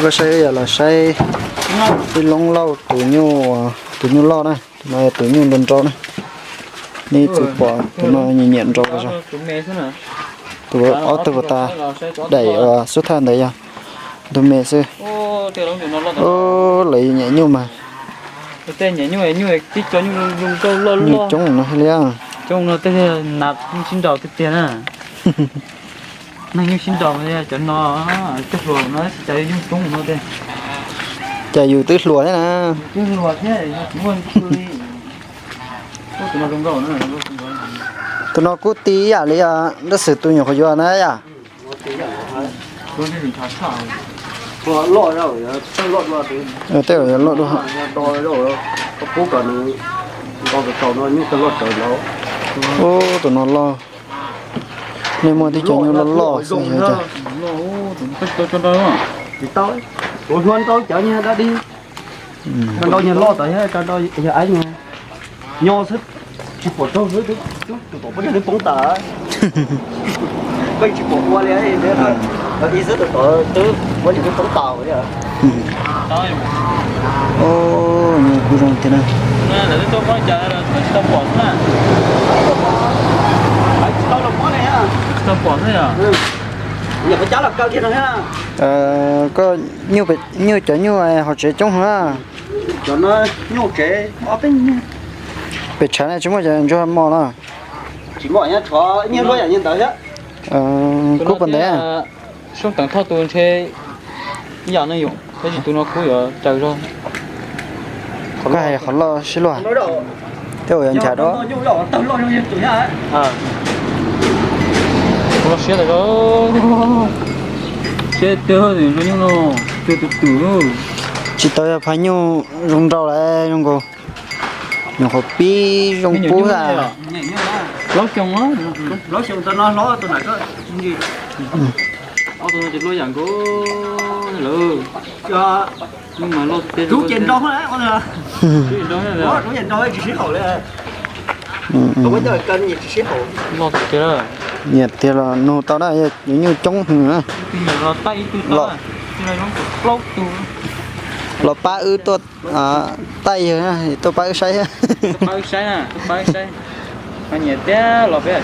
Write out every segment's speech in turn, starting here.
Koj saib, yog los saib ib loob lauj, tus nyuj, tus nyuj loj na, tus no yog tus nyuj nrau nrau na. Nej txawm pom tus no nyiam nyiam nrau zog. Tus ob tug tas daim xub thawj ntawd yog tus me xwb. Lawv nyiam nyuj mas. Nyuj coob no thiaj li. Sib nraus tiag tiag na. Neeg nyuj sib nraus cov no, cov hluas no cas nyuj coob no tiag. Cas yus twb hluas thiab na. Twb hluas thiab, tsis muaj li. Tus no kuj ti ib yam li Nrab Xwm tus nyuam qhuav yuav na yom. Tej zaum yuav loj dua. Ub, tus no loj. Nej muaj tib co nyuj loj loj xwb. Tus hlua nrau cov nyuag dab di, nrau nyuag loj tas, yog aib nyuag nyo xwb, tsis pom raug xwb, tus tom peb twb poob tas. Koj tsis pom ua li, ib xwb tus tom twb muab yus twb poob tas li. Nyuj kuj zoo tiag na. Koj nyuj, cov nyuj hauv tsev coob heev na. Cov no nyuj tsev ob peb nyuag. Pem tshav na tsis muaj cov ntsuag mos no. Tsis muaj, nyiag luaj yam li ntawd thiab. Kub puas ntev? Soob Teev Thoj tus ntshe ib yam no yom, tab sis tus no kub yuav raws zog. Koj hais qhov loj sib luag, tej zaum yuav nchav dua. Loj siab tas zog. Siab twg zoo nyuj no, twg tus twm. Tsis tau yog phaj nyuj zoo nrau lawm zoo nkaus. Nyuam qhuav pib zoo pub a. Plaub xyoo, plaub xyoo tau no hlob tus na. Ob tug no ces luaj yam nkaus lawm. Rub ces nrau, rub ces nrau tsis sib haum li. Loj tiag. Nyiam tiag los nug tau na, nyuj coob heev na. Los pab wb tuaj, taij yawg tuaj pab wb saib. Nyiam tiag los peb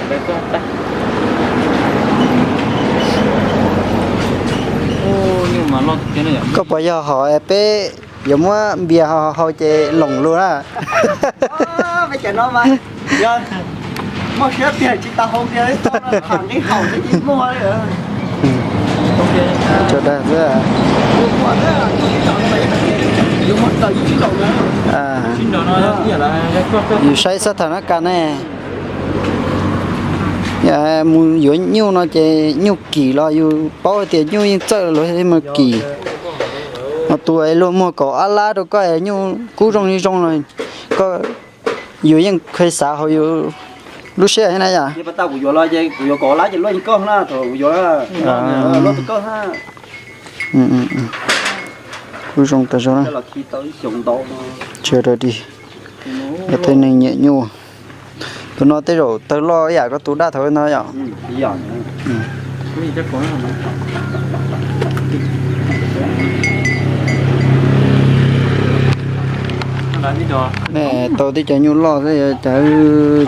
Koj puas yog hom peb yuav muab npias hau ces loos lug na? Peb cov no mas yog muaj siab tiag tsis tau hau npias li, tau nqi haum twb tsis muaj li. Tso dag xwb. Yus saib xab tham nab kas ne, mus yuav nyuj no ces nyuj kim los yus paub hais tias nyuj yeej txawj luag thiaj mus kim. Ho tus luag muag kaum ob lab rau koj nyuj kub zoo li zoo los koj, yus yeej kheev xav hauv yus lub siab thiab na yom. Kuv yuav kaum ob lab ces luaj koj na, thaum kuv yuav luaj tus koj na. Kuj zoo tas zog na. Tsis rau dig, tej neeg nyiam nyuj. Tus no tej zaum tawg loj ib yam koj tus dab thaum no yom. Nej tau tib co nyuj loj xwb cas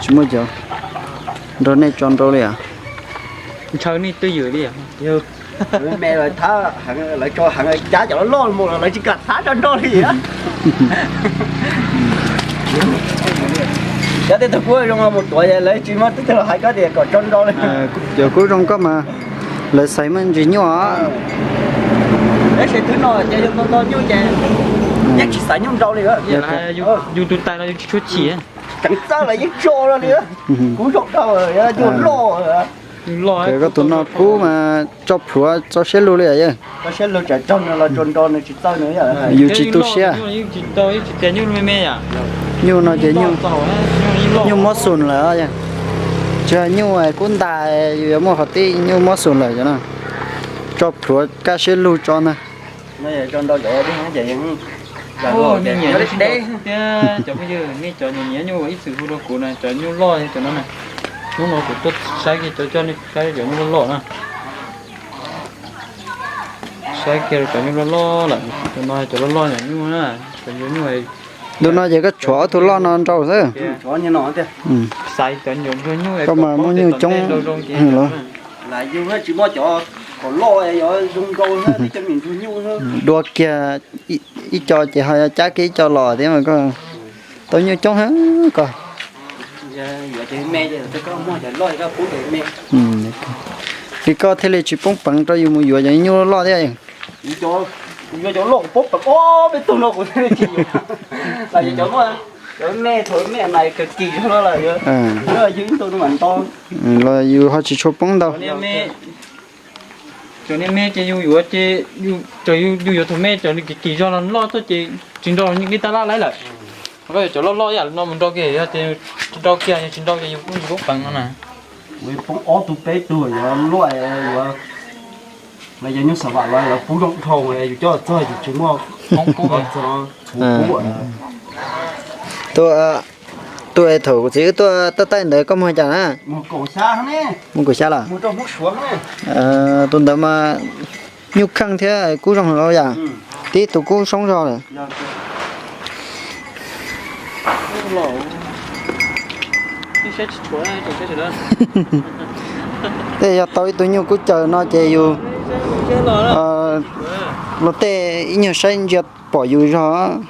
tsis muaj cov nrog nej tso nrau li as? Ntshaw nej twj ywm li. Me lawv thab, lawv tso heev cab cov loj loj mus los lawv tsis kam thab tso nrau li. Cov tej tug kuj zoo mus tuav lawv tsis muaj tib tug los hais koj tias kom tso nrau li. Cov kuj zoo koj mas lawv xaiv muaj ntsis nyuj os. Tab sis twb no ces yog tau tau nyuj ces yeej tsis xaiv nyuj nrau li. Yus tus tais no yus tsis tshua chim. Tseem txawj lawv yeej tso li. Kuj zoo dhau, nyuj loj. Koj tus no kub mas tso plhuav txo siab lug li yawg. Yus tsis tu siab. Nyuj no ces nyuj muab xum lawm. Tsis yog nyuj kub ntais yus yuav muaj qhov tib, nyuj muab xum lawm cov no. Tso plhuav kaj siab lug tso ntag. Cov phooj ywg, nej cov nyiam nyiam nyuj ib txwm hu rau kuv na, cov nyuj loj cov no na. Hnub no kuv tuaj saib kiag cov coj nej saib cov nyuj loj loj na. Saib kiag cov nyuj loj loj lawm, tus no cov loj loj nyuam nyuj na, cov nyuj nyuj. Ntu no ces koj tshuav ob tug loj no nrau xwb. Xaiv cov nyuam nyuj, koj mas muaj nyuj coob heev los. Dua kiag ib co ces ho cab kiag ib co los thiab mas koj tau nyuj coob heev koj. Li koj thiaj li tsis poob peev rau yus mus yuav cov nyuj loj thiab. Yuav cov loj kuv poob peev ob peb tug no kuv thiaj li tsis yuav. Cov me, cov me na kawg kis zog lawm, yog ib tug no mam nto. Los yus ho tsis tshua poob ntau. Cov niag me ces yus yuav ces, yus yuav thaum me cov kis kis zog los loj tuaj ces tsis nrau li tab laj lawm. Koj yuav cov loj loj yam no mus nrau kiag, yog tias tsis nrau kiag, yog tsis nrau ces yus kuj tsis poob peev no na. Poob ob tug peb tug yuav luaj, yuav, los yog nyuj xav vam los yuav pub zoo dhau, yus coj txog yus tsis muaj poob pub. Tus, tus es thaum kuv txiv wb tuaj taj taij ntawd koj muag cas na? Muag kaum xya los? Tus ntawd mas nyuj kheej thiab kub zoo heev yam. Tib tus kub soob zog lawm. Tej yog tau ib tug nyuj kub caws no ces yus luag tej ib nyuag saib ntsia pom yus zog.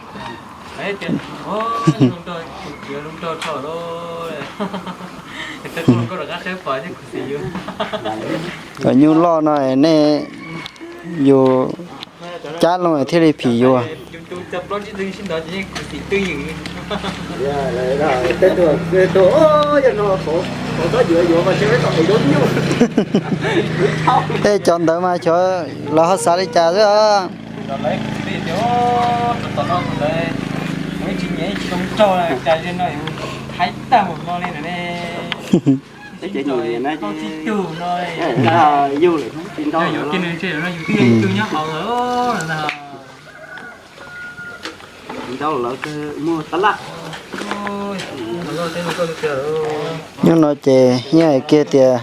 Cov nyuj loj no nej yus cab loo thiaj li phim yus. Tej cov ntawd mas xyov lawv ho xav li cas xwb. Nyuj no ces yeej hais kiag tias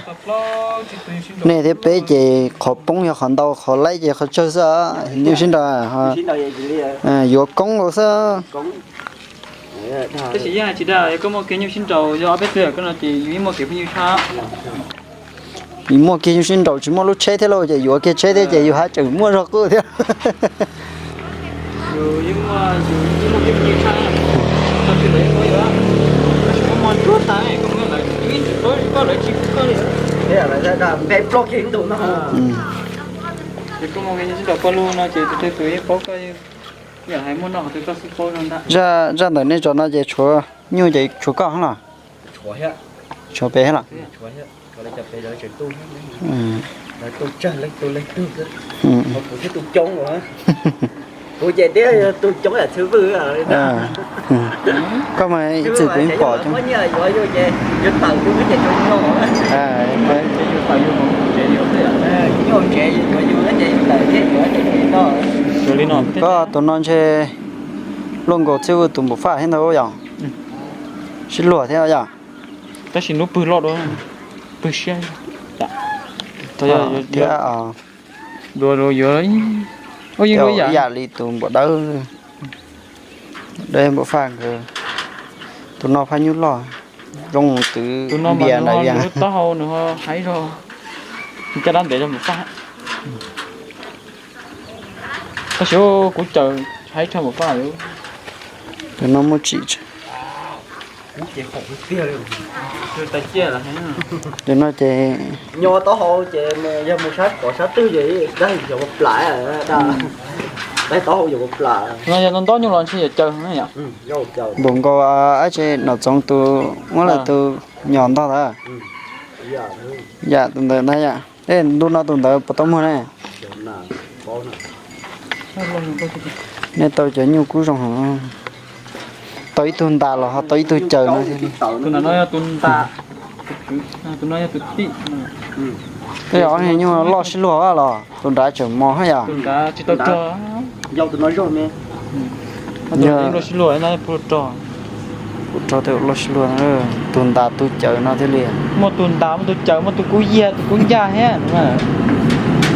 nej thiab peb ces qhov poob yog qhov ntau, qhov laib ces qhov tsawg xwb. Nyuj sib nraus yuav koob nkaus xwb. Tab sis yeej hais tsis dag, koj muaj kev nyuj sib nraus yog ob peb tug koj no ces yus yeej muaj kev pheej yus tshaj. Yus muaj kiag nyuj sib nraus tsis muaj lub tsheb thiab lauj, ces yuav kiag tsheb thiab ces yus haj tseem muaj zog quj thiab. Zaj ntawm nej tso no ces tshuav nyuj ces tshuav koj los? Tshuav peb los? Koj mas ib txwm kuv yeej pom coob. Koj tus no ntshe luaj nkaus Txhiaj Vwj tus npum faj thiab ntag yom. Sib luag thiab yom. Tab sis lub pwg loj dua, pwg siab thiab. Ib yam li tus npum dawb, dawb npum faj nkawd. Tus no phaj nyuj loj, zoo twv npias nraim vias. Taub hau nws ho haib zog, caj dab ntev zog npum faj. Tab sis kuv caws haib tshaj npum faj. Tus no muaj tsim. Tus no ces nyob taub hau ces yog mus sab pov sab twg ces dab xyov ua plam, taub hau yuav ua plam. No yog nto ntob nyuj los ntshe yuav caws na yom. Npaum nkaus ab tsi Nom Txoov tus muab lawm tus nyom ntog ntawd. Yam tus ntawd ntag yom. Tej ntu no tus ntawd puas tau muag ne? Nej tau cov nyuj kub zoo heev. Tau ib tug ntas los ho tau ib tug caws no thiab li. Tej ob niag nyuj loj sib luag los tus nrad tseem mos hab yom. Kuv rog tej loj sib luag, tus ntas tus caws no thiaj li. Muaj tus ntas muaj tus caws muaj tus kub yag tus kub ncaj thiab.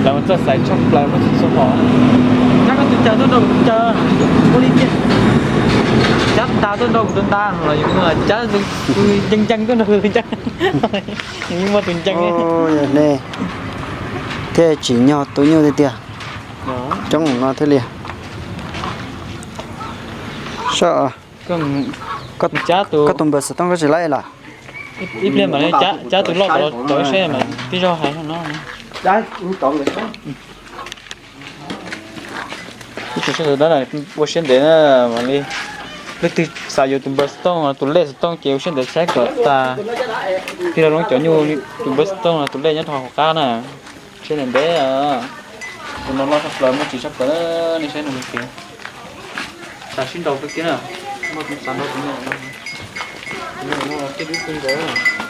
Lawv txawj xaiv tshaj plaws muaj txhua hom. Cab koj tus caw tuaj nrog kuv tus caw, ua li tiag. Cab tas tuaj nrog kuv tus tas los yus muaj cab tus ncees ncees tuaj nrog tus cab. Yus muaj tus ncees. Ne, thiaj tsim nyog tus nyuj tiag tiag. Coob no thiaj li. Koj tus npawg xov tooj koj tsis laib los? Ib pliag mam li cab tus loj cov ib seb mas tib zaug hais no. Ib tsoom sawv daws ua siab ntev na, mam li leej twg xav yuav tus npawg xov tooj, tus lej xov tooj ces ua siab ntev saib kom tas. Tig los loo cov nyuj, tus npawg xov tooj tus lej nyob rau hauv qab na. Siab ntev ntev. Tus no loj tshaj plaws, muaj tsis tshaj plaws, nej saib no kiag. Xav sib nraus kawg kiag na. Muaj tus xav nraus tus no, tus no thiaj li kawg nkaus.